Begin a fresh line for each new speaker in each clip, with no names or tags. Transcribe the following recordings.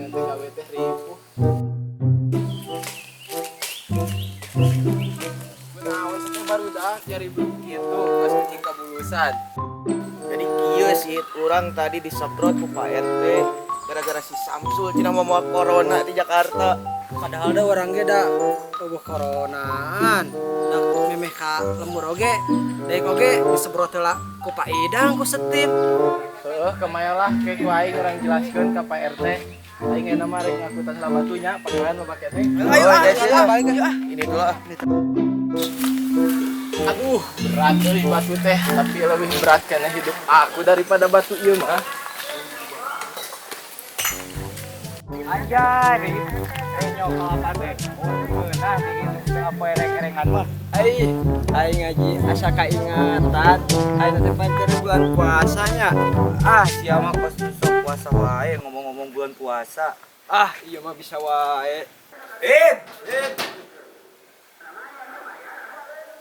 Ayeuna teh gawe teh ripuh. Kunaon sih teh barudak jari kitu geus ucing kabulusan.
Jadi kieu sih urang tadi disemprot ku Pak RT gara-gara si Samsul cenah mawa corona di Jakarta.
Padahal da urang ge da eueuh coronaan. Da memeh ka lembur oge, daek oge disemprot heula ku Pak Idang ku setim.
Heeh, kemaya lah ke ku aing urang jelaskeun ka Pak RT. Aing euna mah rek ngakutan heula batunya, panggilan loba keneh.
Ayo,
ah,
guys,
ah, balik ah.
Ini dulu ah.
Aduh, berat euy batu teh, tapi lebih berat karena hidup aku daripada batu ieu mah.
Anjay, nyok kalapa teh. Meunah gitu teh apa ereng-erengan mah.
Ai,
Aing ngaji asa kaingatan. Aing teh pancen bulan puasanya.
Ah, sia mah kos sok puasa wae ngomong-ngomong bulan puasa.
Ah, iya mah bisa wae.
Id, Id.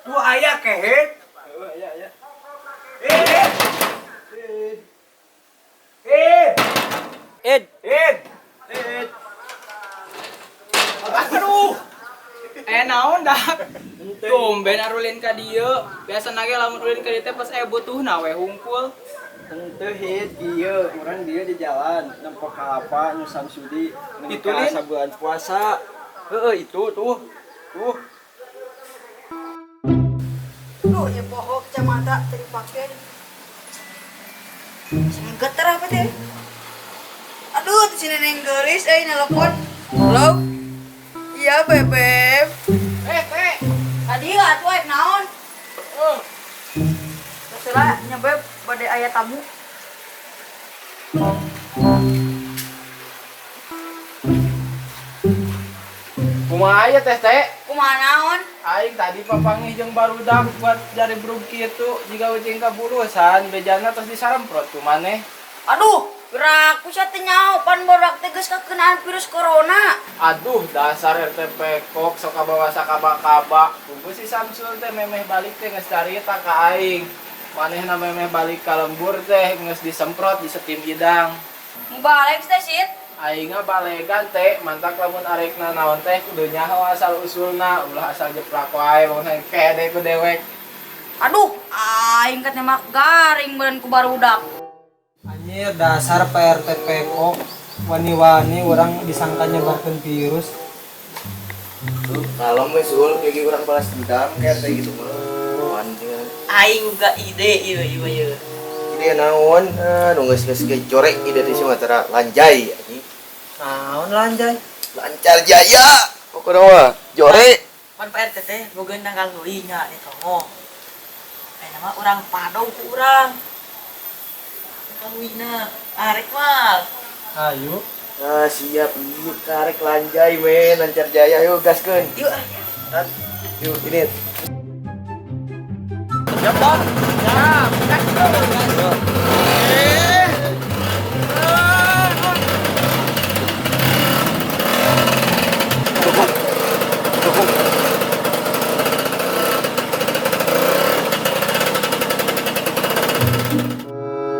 Tuh aya kehet.
Oh, iya iya.
Id. Id.
Id,
Id. Id.
Aduh.
Naon dah. Tumben arulin ka dieu. Biasana ge lamun ulin ka dieu teh pas aya butuhna we hungkul.
Henteu hit ieu urang dieu di jalan nempo kalapa nu Samsudi
Itu, Lin?
asa bulan puasa. Heeh, itu tuh. Tuh.
Duh, ya poho kacamata tadi pake. Sini geter apa teh? Aduh, di sini neng gelis, nelpon. Halo? Iya, Bebeb.
Teh.
Tadi atuh eh naon?
Oh,
Terserah nya Beb, bade aya tamu.
Kumaha aya teh teh?
Kumaha naon?
Aing tadi papanggih jeung barudak buat jari brug kitu jiga ucing kabulusan bejana tos disaramprot ku maneh.
Aduh, gerak ku sia teh nyaho pan barudak teh geus kakenaan virus corona.
Aduh, dasar RT pekok sok kabawa sakaba-kaba. Kubu si Samsul teh memeh balik teh geus carita ka aing. Manehna memeh balik ka lembur teh geus disemprot di setim idang.
Mau balik teh sit?
Aing mah balegan teh, mantak lamun arekna naon teh kudu nyaho asal usulna, ulah asal jeplak wae mun kede ku dewek.
Aduh, aing katanya mah garing beureun ku barudak.
Anjir dasar Pak RT pekok wani-wani orang disangka nyebarkeun virus.
Tuh, kalau we sul kayak urang balas dendam kayak teh gitu mah. Wan
Aing juga ide ieu ieu ieu.
Ide naon? Nu geus geus ge jorek ide teh sia tara lanjai anjing.
Naon lanjai?
Lancar jaya. Pokokna mah jore.
Pan Pak RT teh boga tanggal heuli nya di tongo. Ayeuna mah urang padong ku urang. Tanggal arek mal.
Ayo.
Ah, siap ieu karek lanjai men, lancar jaya yuk gaskeun.
Yuk ah.
Tan. Yuk ini.
Siap, Bang. Siap. Gas, bro.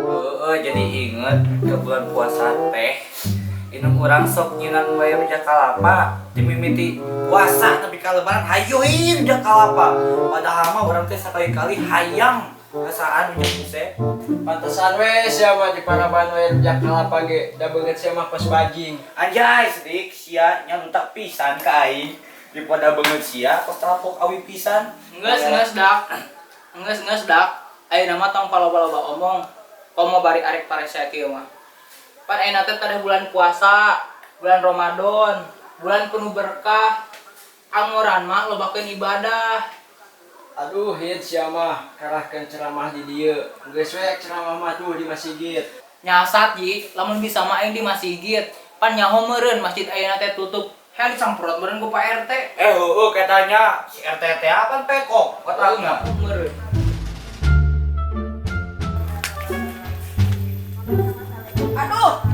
Heeh, jadi inget ke bulan puasa teh indung urang sok nyinan wae rujak kalapa dimimiti puasa tapi ka lebaran hayu ieu rujak kalapa padahal mah urang teh sakali-kali hayang ngasaan rujak buset.
Pantesan we sia mah di paraban we rujak kalapa ge da beungeut sia mah kos bajing.
Anjay sedik sia nyalutak pisan ka aing daripada beungeut sia kos talapok awi pisan.
Geus geus dak. Geus geus dak. Ayeuna mah tong paloba-loba omong. Komo bari arek paresa kieu mah. Pan ayeuna teh teh bulan puasa, bulan Ramadan, bulan penuh berkah. Angoran mah lobakeun ibadah.
Aduh, hit sia mah karahkeun ceramah di dieu. Geus we ceramah mah tuh di masjid.
Nyasat ji, lamun bisa mah aing di masjid. Pan nyaho meureun masjid ayeuna teh tutup. Hel disamprot meureun ku Pak RT.
Heeh katanya si RT teh apa pekok katanya.
Meureun.
Aduh,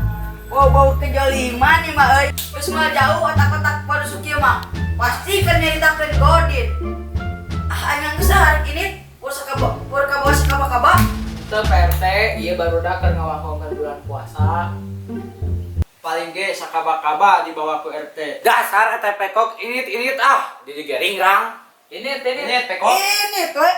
bau-bau kejoliman nih mah euy. Geus mah jauh otak-otak pada suki mah. Pasti kan nyaritakeun godin. Ah, anyang geus ah, hari ini pur sakaba pur kabawa sakaba-kaba.
Teu Pak RT, ieu barudak keur ngawangkongkeun bulan puasa.
Paling ge sakaba-kaba dibawa ku RT.
Dasar eta pekok init-init ah, jadi geringrang.
Ini ini pekok.
Ini tuh.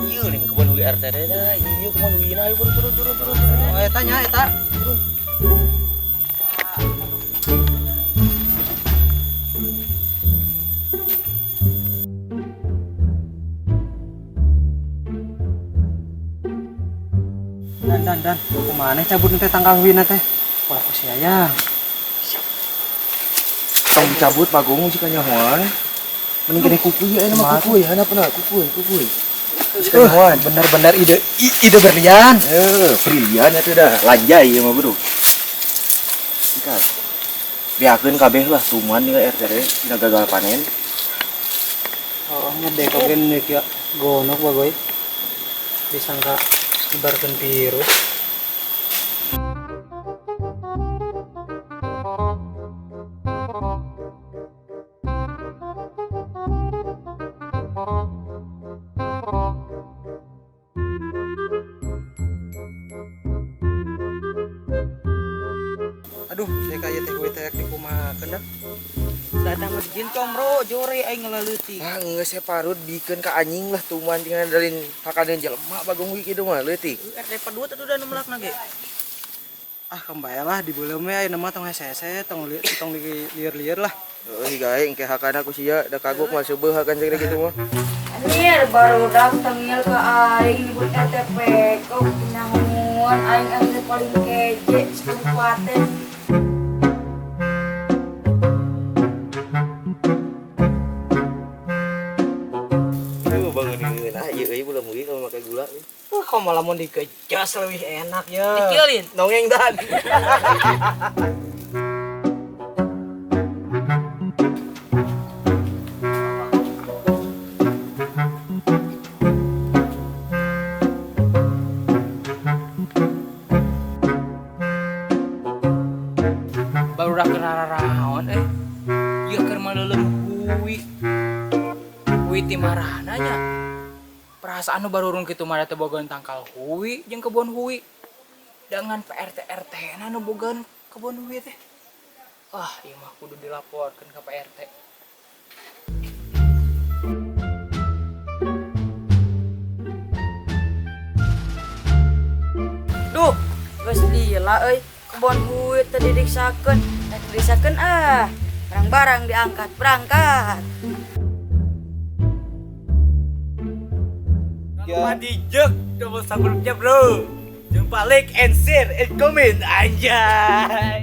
Iya nih kebun hui RT teh dah. Iya kebun hui na ayo turun turun turun turun.
Oh eta nya eta. Dan kumaha cabut teh tangkal huina teh? Pola ku sia ya.
Tong cabut bagong sih kanyahoan. Mending kene kuku ya nama kuku ya, apa na kuku kuku. Kanyahoan.
Bener-bener ide ide berlian.
Brilian atuh dah. Lanjai ieu mah bro. Ikat. Biakeun kabeh lah tuman ieu RT teh dina gagal panen.
Oh, nyedek oge nu kieu gonok bagoy. Disangka nyebarkeun virus. Aduh, saya kaya teh gue teh dikumahakeun dah.
Datang masjid comro jore aing ngelaleutik.
Ah, geus saya parut bikeun ka anjing lah tuman tinggal dalin hakaneun jelema bagong hui kitu mah leutik.
RT 2 teh udah nu melakna ge.
Ah, kembali lah di beuleum we ayeuna mah tong hese-hese, tong tong lieur-lieur lah.
Heuh gae engke hakana ku sia da kagok mah seubeuh hakan sagede kitu mah.
Anjir, baru tengil ke aing nyebut RT pekok pinangun aing aing paling keje sekabupaten.
Bangun ah ieu euy belum euy kalau pakai gula.
Kok malah mau dikejas lebih enak ya.
Dikilin.
Dongeng dan.
Baru dah kena raraon eh. Ieu keur maleuleum hui. Hui ti marahna nya. Perasaan nu barurung kitu mah teh bogaeun tangkal hui jeung kebon hui. Dengan PRT RT na nu bogaeun kebon hui teh. Wah, ieu mah kudu dilaporkeun ka Pak RT.
Duh, geus lila euy. Kebon hui teh didiksakeun, rek didiksakeun ah. Barang-barang diangkat berangkat.
Madi jek tombol subscribe-nya bro. Jangan lupa like and share and comment anjay.